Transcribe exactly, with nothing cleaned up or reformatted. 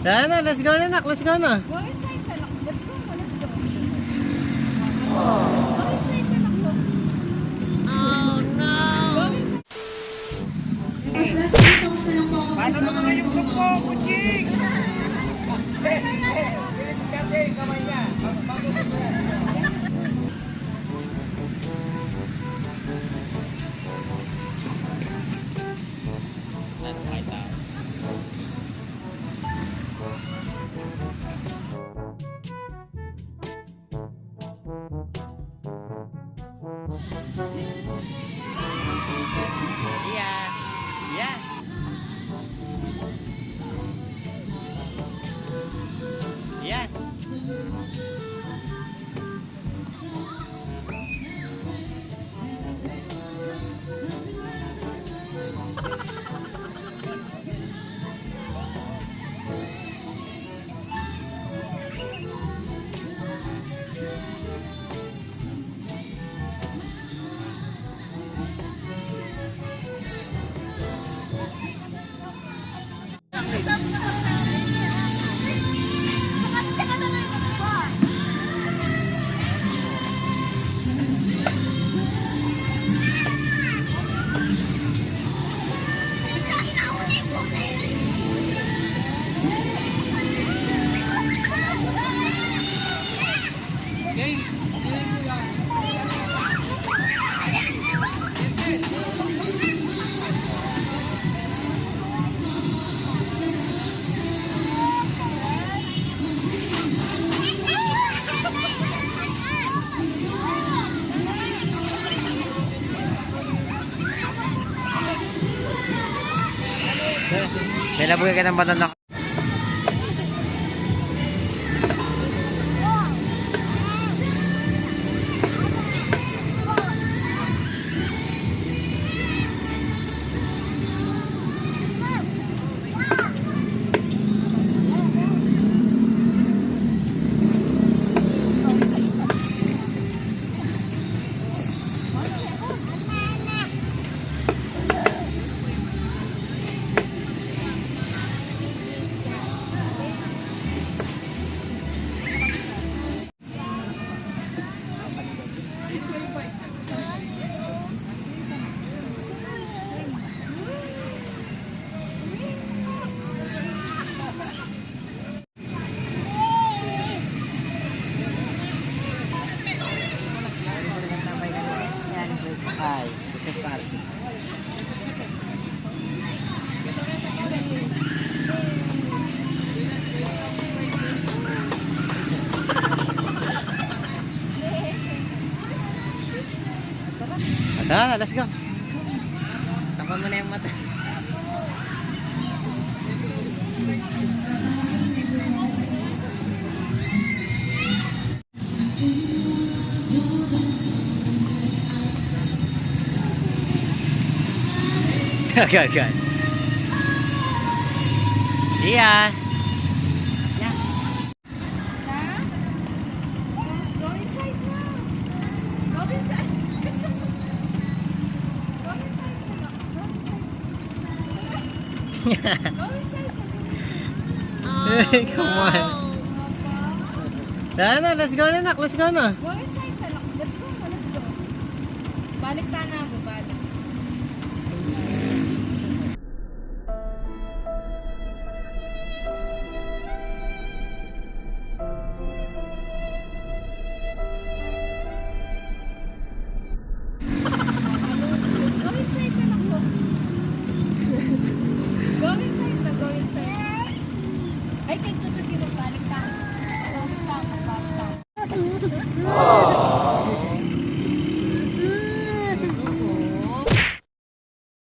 Tara na, let's go na, nak. Let's go na. Go inside ka, nak. Let's go na, let's go. Go inside ka, nak. Go inside. Pasok mo na yung sungko, kuching! Iya. Iya. Iya. Kailan po kayo ng banana? Ay, isa pa. Tara, let's go. Tapan mo na yung mata. Agad-agad. Iya. Go inside na. Go inside. Go inside na. Go inside. Go inside na. Go inside. Come on. Tara na, let's go na, nak. Let's go na. Go inside na, nak. Let's go na, let's go. Balik ta na, bo.